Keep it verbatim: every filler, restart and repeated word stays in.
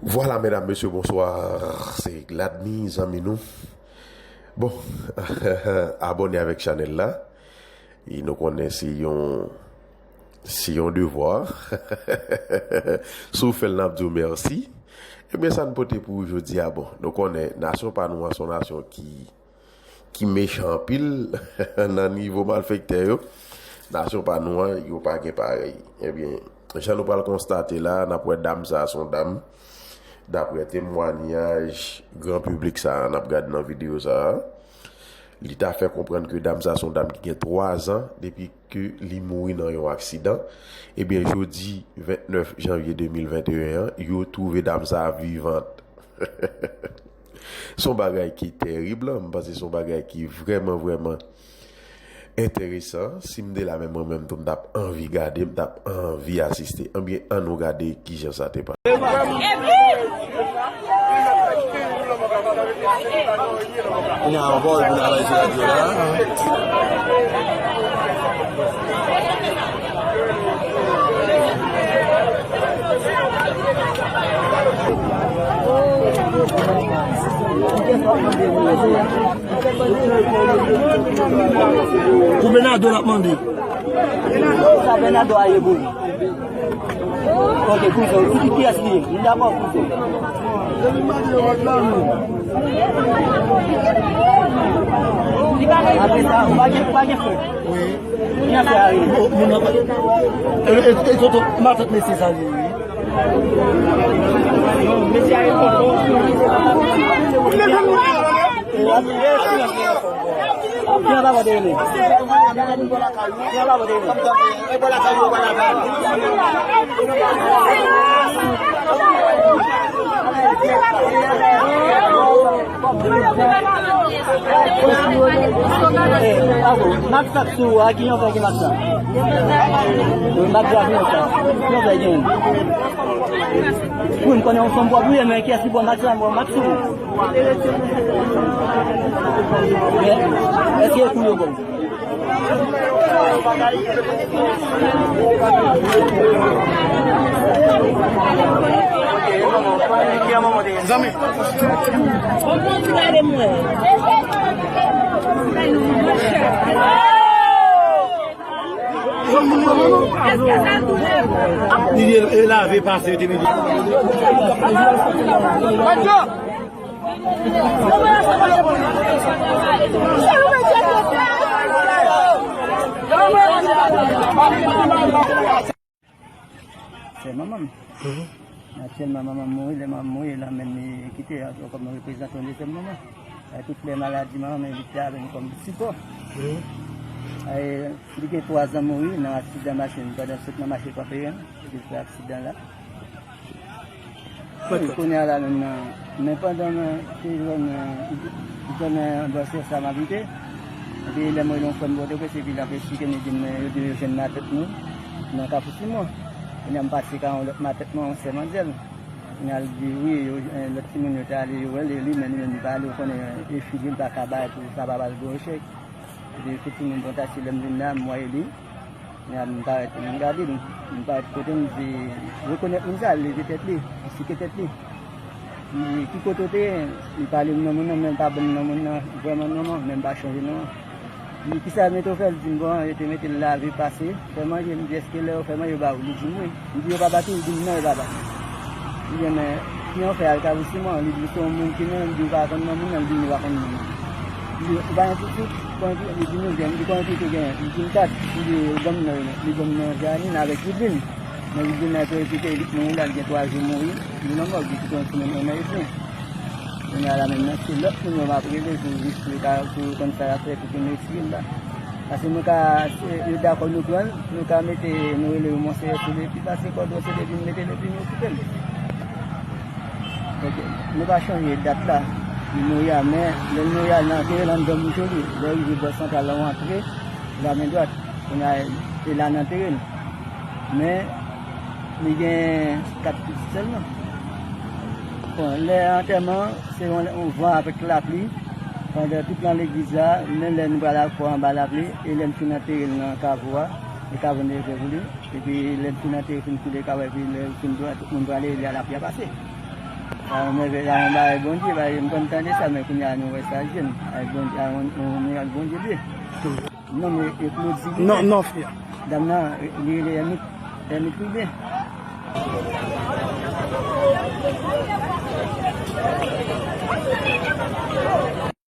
Vwala, medam, mesye, bonswa. Se Gladmy, zanmi nou. Bon, abòne avèk chanèl la. E nou konnen se yon, se yon devwa. Si w fè l, n ap di w mèsi. Ebyen, sa n pote pou ou jodi a, bon, nou konnen nasyon pa nou an se yon nasyon ki ki mechan anpil nan nivo malfektè yo. Nasyon pa nou an, yo pa gen parèy. Ebyen, jan nou pral konstate la, n ap wè dam sa a se yon dam, daprè temwanyaj gran piblik sa a n ap gade nan videyo sa a, li ta fè konprann ke dam sa a se yon dam ki gen twa zan depi ke li mouri nan yon aksidan. Ebyen, jodi vennèf janvye de mil venteyen an, yo twouve dam sa a vivant. Se yon bagay ki terib, m panse se yon bagay ki vrèman, vrèman enteresan. Si m te la menm mwen menm tou, m t ap anvi gade, m t ap anvi asiste. Ebyen, ann nou gade kijan sa te pase. Kounye a, yon pawòl pou n al sou radyo la. Pou Bernardo l ap mande. Sa Bernardo a ye pou ou? Ok, kouzen, ou di kiyès li ye? Nou dakò, kouzen. Apre sa, ou pa gen, ou pa gen frè? Wi. Ki afè a ye? Bon, moun nan pa. E, e, e, tonton, matant mesye sa li ye, wi. Mak sa k sou a, ki yon fè ki mak sa? Wi, mak sa, ki yon fè? Ki yon fè gen? Wi, m konnen yon fanm pwòp, wi, men kiyès ki bò mak sa? Mwen, mak sou. Men, èske e kou yo bò? Zanmi. Li lave pase, yo te mete. Se manman m. Aktyèlman, manman m mouri, lè manman m mouri, l anmenn li kite ankò kòm reprezantan yon dezyèm manman. E tout lè maladi manman m envite avè m kòm sipò. E, li gen twa zan mouri nan aksidan machin, pandan l sot nan mache Kanpeyan, li fè aksidan la. Wi, kounye a la menm nan, men pandan mwen te jwenn, jwenn bòs sa m abite, epi lè mwen yon frè m Pòtoprens, epi l ap esplike m, li di m, yo di yo jwenn matant nou nan Kafou Simon. Kounye a m pase ka yon lòt matant mwen, yon sè manzèl. Kounye a l di wi, yo, lòt timoun yo te ale, yo rele li, men li menm li pa ale, ou konnen, e fi li, li pa ka bay pou sa pa pral gwo echèk. Epi tout timoun kontakte, lè m vin la, m wè li. Kounye a m parèt, m gade l, m parèt kote m, di, rekonèt moun sa, l leve tèt li, li sike tèt li. M di, ki kote w te ye? Li pale m non moun nan, men l pa ban m non moun nan, vrèman non an, men m pa chonje non an. M di, kisa yo mete w fè? L di m, bon, yo te mete l lave, pase, fè manje. M di, èske lè yo fè manje, yo ba ou? Li di m, wi. M di, yo pa bat ou? Li di m, non, yo pa bat m. M di, men, ki yon fè al Kafou Simon? Li di, se yon moun ki non, li di, ou pa konn non moun nan? Li di, m pa konn non moun. Li di, ou pa gen pitit? Konbyen pitit? Li di, nou gen. Li di, konbyen pitit ou genyen? Li di m, kat. Li di, ban m non yo. Li ban m non Janine avèk Vidlin. Men Vidlin nan te okite, li mouri la, li gen twa jou mouri. Li nan mòg, li kite yon timoun en an edmi. Kounye a la menm nan, se lòt moun yo m ap rele pou jis pou yo ka, pou yo konn sa y ap fè, pou yo retire l la. Paske nou ka, se, yo dakò nou pran l, nou ka mete, nou rele yo Monseyè Selepi, pase kòdon Selepi, nou mete l epi nou kite l. Donk, nou pa chanje dat la, li mouri a, men lè l mouri a, nan antere l anndan bouch li, lè rive bò santral la, w antre, la men dwat, kounye a, se la n antere l. Men, li gen kat pitit sèlman. Bon, lè antèman, se yon, yon van avèk lapli. Pandan tout lan legliz la, menm lè nou pral al fò anba lapli, e lè n fin antere l nan kavo a, e kavo n te fè pou li. Epi lè n fin antere, fin koule kavo a, epi lè l fin dwat, tout moun prale, e lè lapli a pase. Sa yon mèvèy, sa yon bagay Bondye, bagay m konn tande sa, men kounye a nou wè sa jwenn. Ay Bondye, a yon, yon mirak Bondye vle. Non, men e Claude Sylvain. Non, non, frè. Dam nan, li rele Ermit, Ermit Ribe.